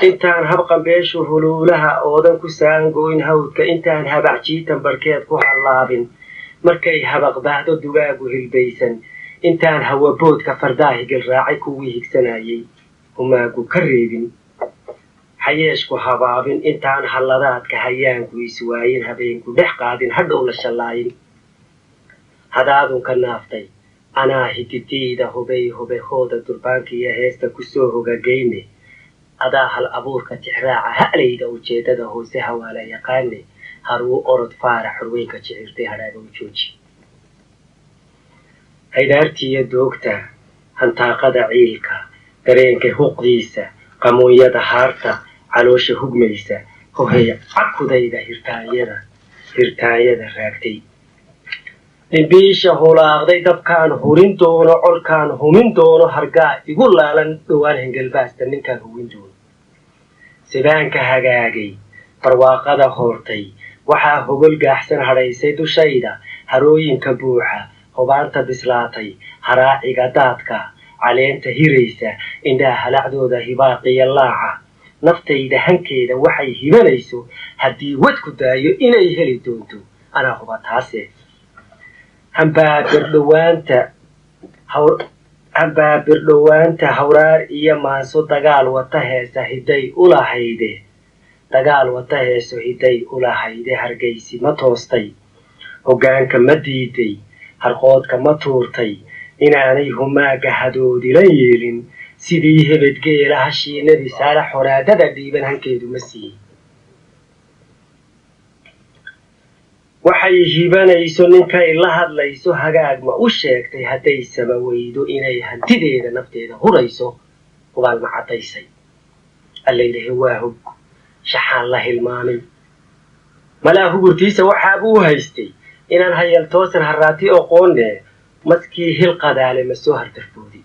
Intaan habqan beeshu huluulaha oodan ku saangoyn hawdka, intaan habacjiitan barkeed ku hallaabin, markay habaqbaahdo dugaagu hilbaysan, intaan hawaboodka fardaahigel raacay kuwii higsanayay humaagu ka reebin, xayeeshku habaabin, intaan halladaadka hayaanku iswaayin, habeenku dhex qaadin, hadhow la shallaayin, hadaadunka naaftay anaa hididiida hubay hubahooda durbaanka iyo heesta kusoo hogagayne, adaa hal abuurka tixraaca ha'layda ujeedada hoose hawaala yaqaane, haruu orod faara xorweynka jicirtay hadhaaga u jooji. Haydaartiiyo doogta, hantaaqada ciilka, dareenka huqdiisa, qamuunyada haarta, caloosha hugmaysa, hohay cakudayda hirtaanyada raagtay, dhimbiisha hulaaqday, dabkaan hurin doono, colkaan humin doono, hargaa igu laalan dhowaan, hengelbaasta ninkaan huwin doono, sibaanka hagaagay, barwaaqada hoortay, waxaa hogol gaaxsan hadhaysay dushayda, harooyinka buuxa, hubaanta bislaatay, haraaciga daadka, caleenta hiraysa, indhaha halacdooda, hibaaqiyo laaca, naftayda hankeeda waxay hibanayso, haddii wadku daayo inay heli doonto anaa huba taase. Hambaabir dhowaanta hawraar iyo maanso dagaal wata heesa hiday ulahayde, dagaal wata heeso hiday ulahayde, Hargaysi ma toostay? Hoggaanka ma diiday? Harqoodka ma tuurtay? Inaanay humaaga hadoodilan yeelin sidii hebedgeela hashii Nebi Saalax horaadada dhiiban hankeedu ma siiyey? Waxay hibanayso ninkay la hadlayso hagaag ma u sheegtay? Hadday sama weydo inay hantideeda nafteeda hurayso hubaal ma caddaysay? Allaylahe waa hog shaxaan la hilmaamay. Malaa hugurtiisa waxaabuu u haystay inaan hayal toosan harraati oqoonne, maskii hil qadaale ma soo hardarfoodi?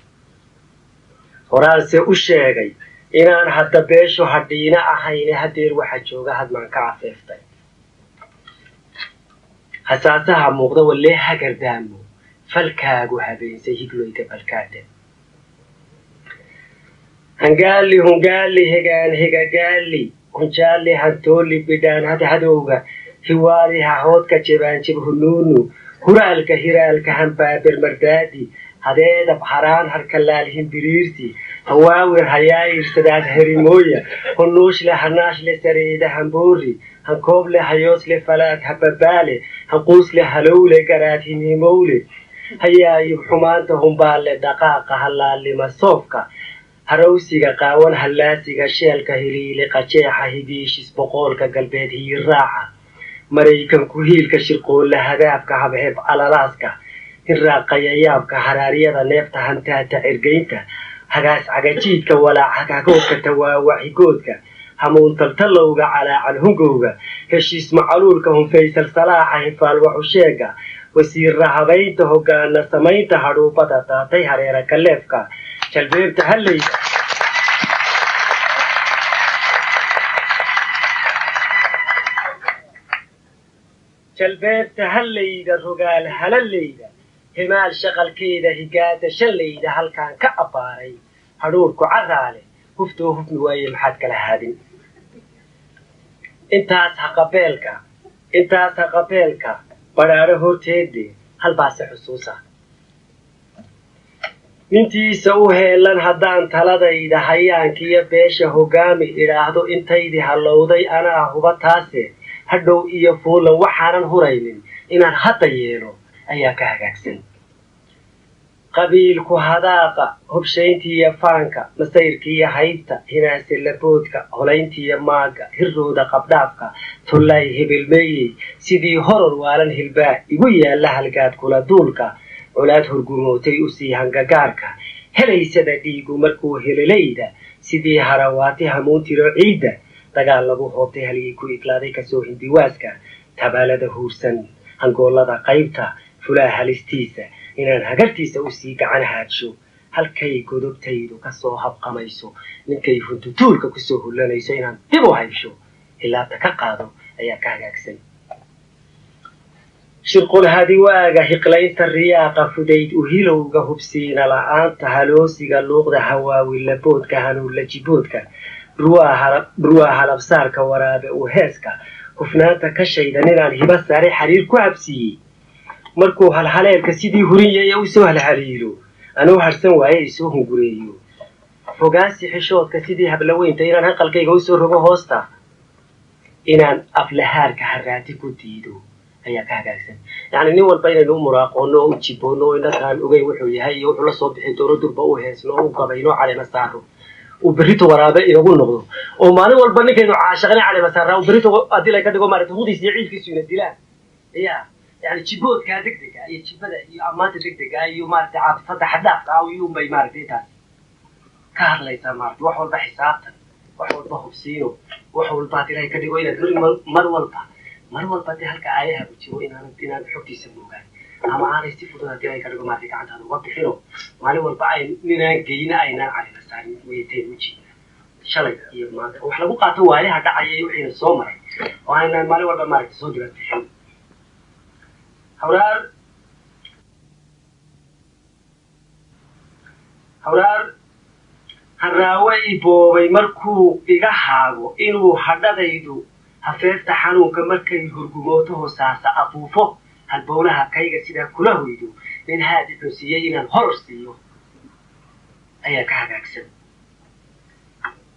Horaanse u sheegay inaan hadda beeshu hadhiina ahayne, hadeer waxa jooga hadmaan ka afeeftay. Hasaasaha muuqda wallee hagardaamo falkaagu habeensay higloyga balkaada. Hangaali hungaali hegaan hegagaali hunjaali hantooli bidhaan hadhadowga hiwaali hahoodka jebaanjib hunuunu huraalka hiraalka hambaaber mardaadi hadeedab haraan harkalaal himbiriirsi hawaawir hayaayir herimooya hunuushle hanaashle sareeda hamboori hankooble hayoosle falaad hababaale hanquusle halowle garaad himhimowle hayaayib xumaanta humbaale dhaqaaqa halaalima soofka harawsiga qaawan hallaasiga sheelka hiliili qajeexa hibiishis boqoolka galbeed hiyiraaca Maraykanku hiilka shirqoolla hadaafka habheeb alalaaska hinraaqayayaabka haraaryada neefta hantaata cirgaynta hagaas cagajiidka walaac hagagoodka tawaawaxigoodka hamuun taltalowga calaacal hungowga heshiis macaluulka hunfaysal salaaxa hinfaalwaxusheega wasiirra habaynta hogaana samaynta hadhuubada daatay hareera kaleefka jalbeebta hallayda jalbeebta hallayda rogaal halaleyda himaal shaqalkeeda higaada shallayda halkaan ka abbaaray hadhuurku caraale huftoo hufmi waaye maxaad kala haadin. Intaas haqabeelka badhaadho horteede halbaase xusuusa nintiisa u heelan haddaan taladayda hayaankiyo beesha hogaami idhaahdo, intaydii hallowday anaa huba taase, hadhow iyo fuulan waxaanan huraynin inaan hadda yeelo ayaa ka hagaagsan. Qabiilku hadaaqa, hobshayntiiyo faanka, masayrkiiyo haybta, hinaase laboodka, holayntiiyo maagga, hirrooda qabdhaafka, tullay hebelmeeyey, sidii horor waalan hilbaa igu yaalla, halgaad kula duulka, colaad hurgumootay usii hangagaarka, helaysada dhiigu markuu helelayda, sidii harawaati hamuuntiro ciidda, dagaal lagu hoobtay, halyay ku idlaaday kasoo hindiwaaska, tabaalada huursan, hangoolada qaybta, fulaa halistiisa, inaan hagartiisa usii gacan haadsho, halkay godobtaydu kasoo habqamayso, ninkay huntutuulka kusoo hullanayso inaan dib u haybsho, hilaabta ka qaado ayaa ka hagaagsan. Shirqulhadiwaaga, hiqlaynta riyaaqa, fudayd uhilowga, hubsiina la'aanta, haloosiga luuqda, hawaawi laboodka, hanuunla jiboodka, Dhurwaa halabsaarka waraabe uu heeska hufnaanta ka shaydan inaan hiba saaray xariir ku habsiiyey. Markuu halhaleelka sidii hurinyaya u soo halhaliilo, anuu harsan waaye isoo hungureeyo. Fogaansi xishoodka sidii hablaweynta inaan hanqalkayga usoo rogo hoosta, inaan aflahaarka haraati ku diido ayaa ka hagaagsan. Yacni nin walba inaynu u muraaqoonno oo u jiboonno oo inakaan ogeyn wuxuu yahay iyo wuxuu la soo bixi doono durba u heesno oo u gabayno, caleema saaro, uu berrito waraabe inagu noqdo, oo maalin walba ninkaynu caashaqnay caleema saaraa uu berrito haddii la ka dhigo maaragtay hudiis iyo ciilkiisu ina dilaan. Ya yani jiboodkaa degdega iyo jibada iyo ammaanta degdega iyo maaragtay caatifada xadhaafka ah iyuunbay maaragtay intaas ka hadlaysaa. Maaragtay wax walba xisaabtan, wax walba hubsiino, wax walba haddii ilahay ka dhigo inaad mar walba mar walba dee halka aayaha ku jiro inaan xogtiisa moogaan ama aanay si fudud haddii ilahay ka dhigo maaragtay gacantaada uga bixino. Maalin walba ay ninaan geyna aynaan calina saarin weytayn ujeedna shalay iyo maanta wax lagu qaato waayaha dhacaya iyo wixiina soo maray oo aynaan maalin walba maaragtay soo dibad bixin. Hawraar haraawe i boobay markuu iga haago inuu hadhadaydu hafeefta xanuunka markay hurgumooto hoosaasa afuufo halbowlaha kayga sidaa kula hoydo, nin haadi xunsiiyey inaan horor siiyo ayaa ka hagaagsan.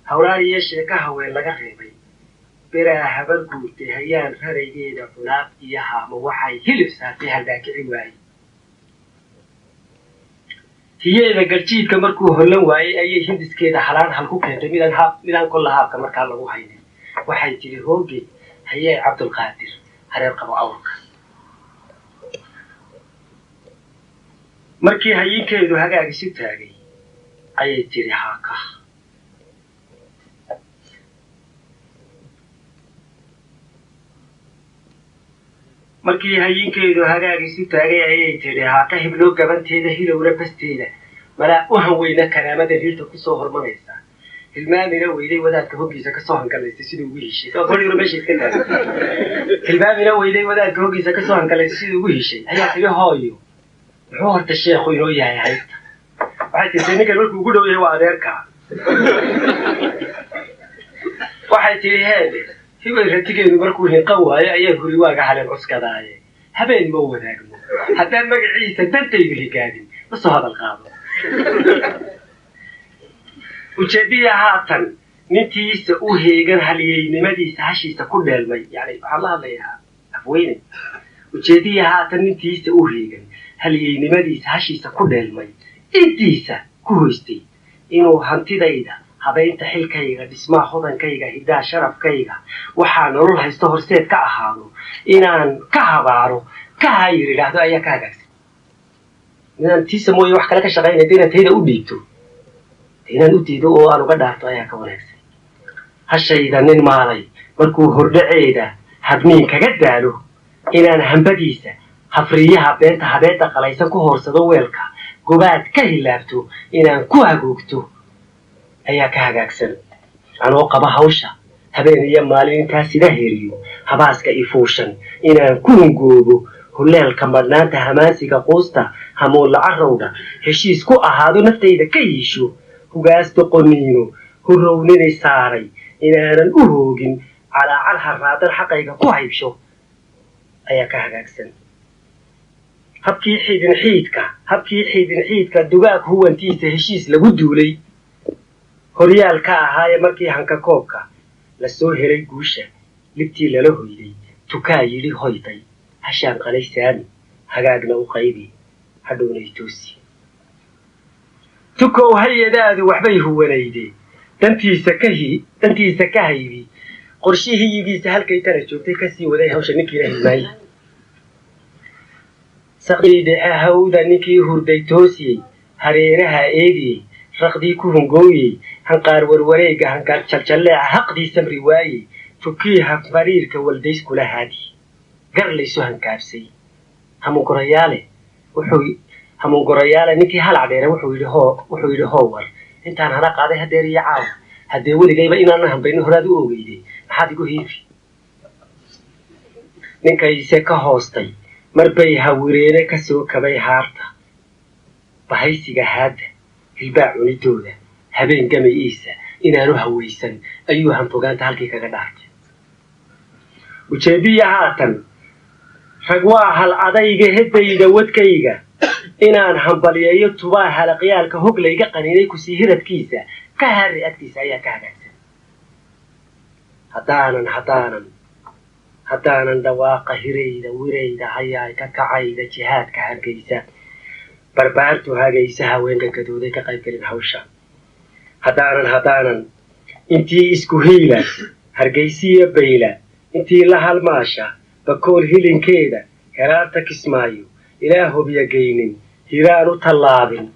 Hawraar iyo sheeka haween laga reebay beraa habar guurtay hayaan raraygeeda culaab iyo haamo waxay hilib saartay haldhaakici waayey. Hiyeeda garjiidka markuu hollan waayey ayay hindiskeeda halaan hal ku keentay midaan haab midaan kolla haabka markaa lagu haynin. Waxay tidhi hooge hayee Cabdulqaadir hareer qabo awrka. Markii hayinkeedu hagaag isu taagay ayay tidhi haaka. Markii hayinkeedu hagaag isu taagay ayay tidhi haaka hibloo gabanteeda hilowna basteeda malaa u hanweyna karaamada riirta kusoo hormanaysa, hilmaamina weyday wadaadka hoggiisa kasoo hangallaystay siduu ugu heshay. Gabadhiina meesha iska taagay, hilmaamina weyday wadaadka hoggiisa kasoo hangallaystay siduu ugu heshay ayaa tidhi hooyo muxuu horta sheekhu inoo yahay haybta. Waxay tirtay ninkan markuu ugu dhow yahay waa adeerka. Waxay tidhi heede hibay ratigeedu markuu hinqan waayo ayaa huri waaga haleen cuskadaaye, habeen ma wadaagno haddaan magaciisa dantaydu higaadin ma soo hadal qaado. Ujeeddiya haatan nintiisa u heegan halyeynimadiisa hashiisa ku dheelmay, yani waxaan la hadlayaa afweyne. Ujeeddiya haatan nintiisa u heegan halyeynimadiisa hashiisa ku dheelmay intiisa ku hoystay inuu hantidayda habaynta xilkayga dhismaha hodankayga hiddaha sharafkayga waxaa nolol haysto horseed ka ahaado inaan ka habaaro ka hayir idhaahdo ayaa ka hagaagsan. Inaan tiisa mooye wax kale ka shaqaynayda inaan tayda u dhiibto, inaan u diido oo aan uga dhaarto ayaa ka wanaagsan. Hashayda nin maalay markuu hordhaceeda habniin kaga daalo inaan hambadiisa hafriyaha beenta habeedda qalaysan ku hoorsado weelka gobaad ka hilaabto inaan ku hagoogto ayaa ka hagaagsan. Anoo qaba hawsha habeen iyo maalin intaa sida heriyo habaaska ifuushan inaan ku hungoobo huleelka madhnaanta hamaansiga quusta hamuulla carowdha heshiis ku ahaado naftayda ka yiisho hugaas doqoniino hurownini saaray inaanan u hoogin calaacal harraadan xaqayga ku haybsho ayaa ka hagaagsan. Habkii xidin xiidka habkii xidin xiidka dugaag huwantiisa heshiis lagu duulay horyaal ka ahaaye markii hanka koobka la soo helay guusha libtii lala hoyday tukaa yidhi hoyday hashaan qalay saami hagaagna u qaybi hadhowna itoosi. Tukow hayadaadu waxbay huwanayde dantiisa ka hi dantiisa ka haybi qorshii hiyigiisa halkay tana joogtay kasii waday hawsha ninkiina hilmaayey. Saqdii dhexe hawda ninkii hurday toosiyey hareeraha eegiyey raqdii ku hungooyey hanqaar warwareega hanqaar jaljalleeca haqdii samri waayey tukii hafariirka waldays kula haadi gar laysu hankaabsay. Hamungorayaale wuxuu hamungorayaale ninkii halac dheere wuxuu yidhi hoo wuxuu yidhi hoo war intaan hana qaaday hadeer iyo caawa haddee weligayba inaanan hambaynin horaad u ogeyday maxaad igu hiifi. Ninkayse ka hoostay marbay hawireene ka soo kabay haarta bahaysiga haadda hilbaa cunidooda habeen gamay iisa Inaanu hawaysan ayuu hanfogaanta halkii kaga dhaartay. Ujeediya haatan rag waa hal adayga hedayda wadkayga inaan hambalyeeyo tubaa halaqyaalka hoglayga qaniinay kusii hiradkiisa ka hari agtiisa ayaa ka hagaagsan. Haddaanan dhawaaqa hirayda wirayda hayaay ka kacayda jihaadka Hargeysa barbaartu hagaysa haweenka gadooday ka qaybgelin hawsha. Haddaanan intii isku hiila Hargeysiya Bayla, intii la halmaasha Bakool hilinkeeda Heraarta Kismaayo ilaa Hobya geynin hiraan u tallaabin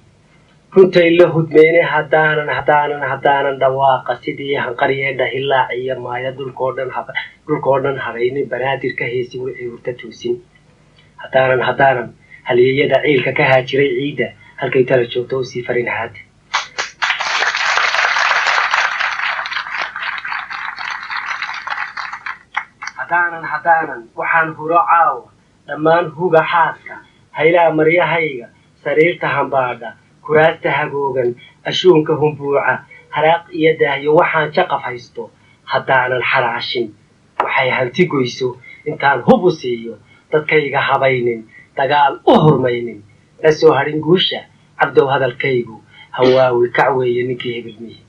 runtay la hudmeyne. Haddaanan dhawaaqa sidii hanqaryeedha hilaac iyo maaya dhulkoo dhan hadhaynin, Banaadir ka heesin wixii hurta toosin. Haddaanan halyeeyada ciilka ka haajiray ciidda halkay tala joogto usii farin haad. Haddaanan waxaan huro caawa dhammaan huga xaaska haylaha maryahayga sariirta hambaadha kuraasta hagoogan ashuunka humbuuca haraaq iyo daahyo waxaan jaqaf haysto, haddaanan xaraashin waxay hanti goyso intaan hubu siiyo dadkayga habaynin dagaal u hurmaynin la soo hadhin guusha. Cabdow, hadalkaygu hawaawi kac weeye ninkii hebelmihi.